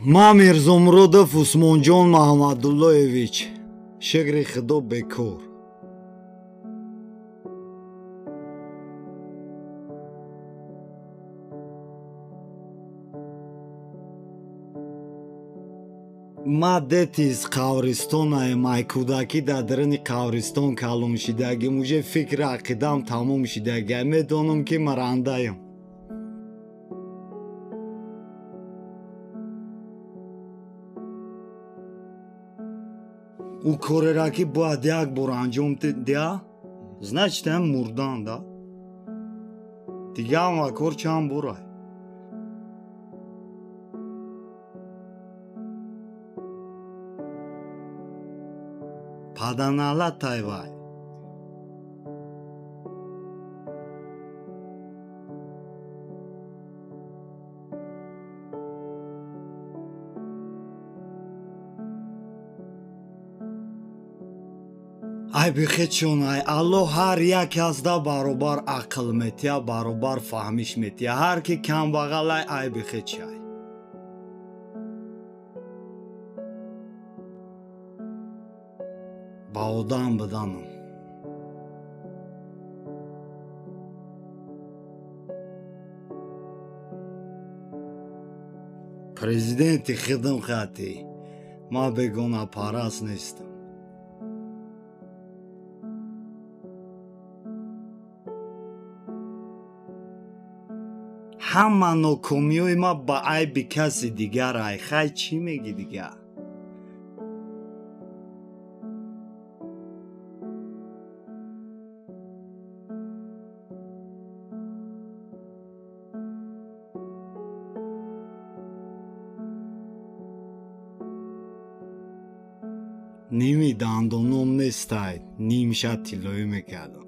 Ман Мирзомуродов Усмонҷон Маҳмадуллоевич, шукри худо бекор. Ма детиз қабристонаем, ай кӯдакӣ дар даруни қабристон калон шидагим, уже фикри ақидам тамом шидагиам, медонам ки марандаем. Ӯ корера ки бояд як бор анҷом диҳа, значит ам мурдан да. Дига ҳама кор чанд борай. Паданалатай вай. Ай бихечон, ай Аллоҳ ҳар як азда баробар ақл метия, баробар фаҳмиш метия. Ҳар ки камбағалай, ай бихечай. Ба одам биданам. Президенти хидм хати, ман бегонапараст нестам. Ҳама нокомиҳои ман ба айби каси дигар ай. Хай чӣ мегӣ дигар? Ними дандоном нестай, нимша тиллоӣ мекардам.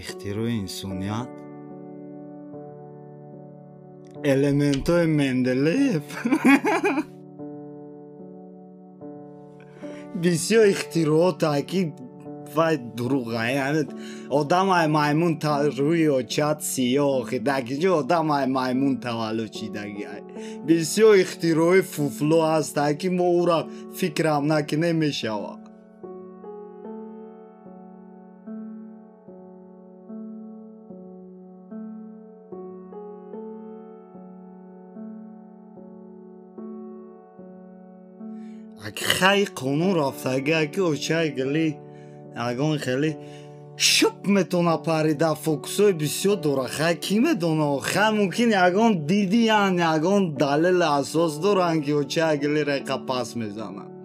Ихтирои инсоният, элементҳои Менделеев, бисёр ихтироот ки вай дурӯға. Одам ай маймун рӯи очат сиёҳ, дакиҷо одам ай маймун таваллуд шидаги. Бисёр ихтирои фуфло ҳаст ки мо ӯра фикрам накунем мешавад. Хай қонун рафтага ки очаи гили ягон хеле шуп метона парида, фокусҳои бисёр дора. Хай кӣ медона? Хай мумкин ягон дидиян, ягон далели асос доранд ки очаи гили реқа пас мезанад.